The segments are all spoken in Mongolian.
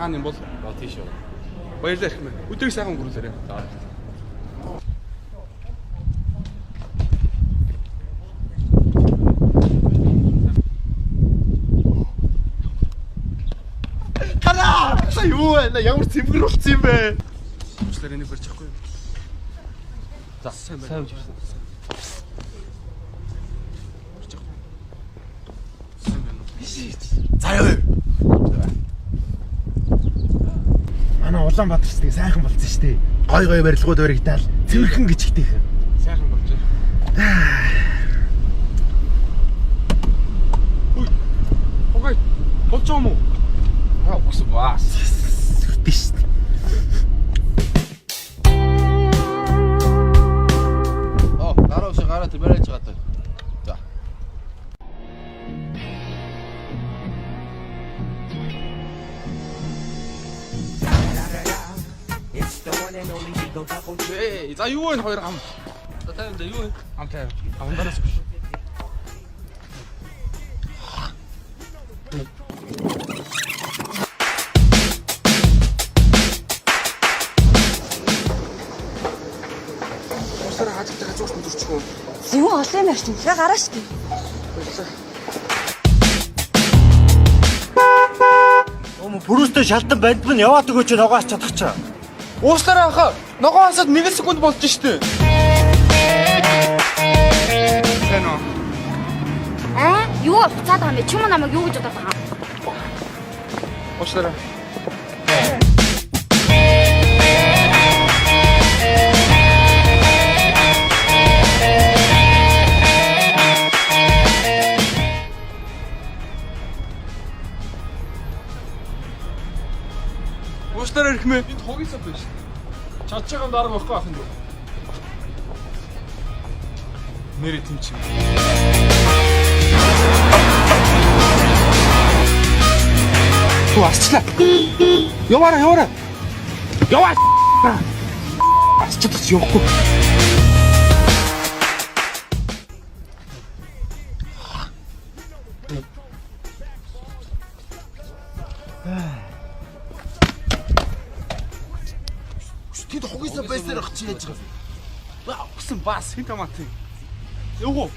Хаана юм бол? Тийш үү. Баярлалаа эрхмээ. Өдрийг сайхан өнгөрүүлээрэй. За. Гараа! Са юу вэ? Ямар цэвгэр болсон юм бэ? Уучлаарай энийг барьж авахгүй юу? За, Сайн байна. сайн үжирсэн. Барьж авахгүй. Сайн байна уу? За яа. Манай Улаанбаатар ч тэг сайхан болцсон шүү дээ. Гой гой барилгууд баригдаал цэвэрхэн гэж ихтэйх. Сайхан болж байна. Үй. Хогой. Болж байгаа юм уу? Аа, үгсэн баас. Сүртэй шүү дээ. Оо, гараа ууш гараа тэр барайж байгаа. За. Ээ, за юу вэ хоёр гам? За тайван да юу вэ? Ам тайван. Амдараас биш. Уусаараа хаажтай газар ууш зурчих уу? Юу олон юм ярьчих. Я гараа штэ. Баярлалаа. Өөм пүрүстэй шалтан бандман яваад өгөөч ногоос чадах чаа. Уушлаараа хаа. Ногоо хасаад 1 секунд болж штэ. Сайн уу? Аа, юу буцаад байгаа юм бэ? Чи юм намайг юу гэж бодоод байгаа юм? Уушлаараа. Уушлаараа ирхмээ. Энд хогийн сав байна шүү. Чадж байгаа юм дарга байхгүй ахын дүү. Нэрээ тийм ч юм. Ту асчлаа. Яваараа яваараа. Яваа. Асчлах чи явахгүй. Тэд хугисаа байсаар ах чи яаж байгаа юм? Вау, гсэн бас хин томат. Явуу.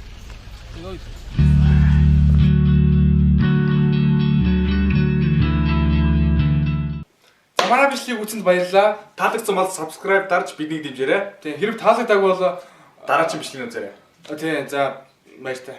За манай бичлэгийг үзсэнд баярлалаа. Таалагдсан бол subscribe дарж биднийг дэмжээрэй. Тийм хэрэг таалагдаагүй бол Дараагийн бичлэгийг үзээрэй. тийм за баяртай.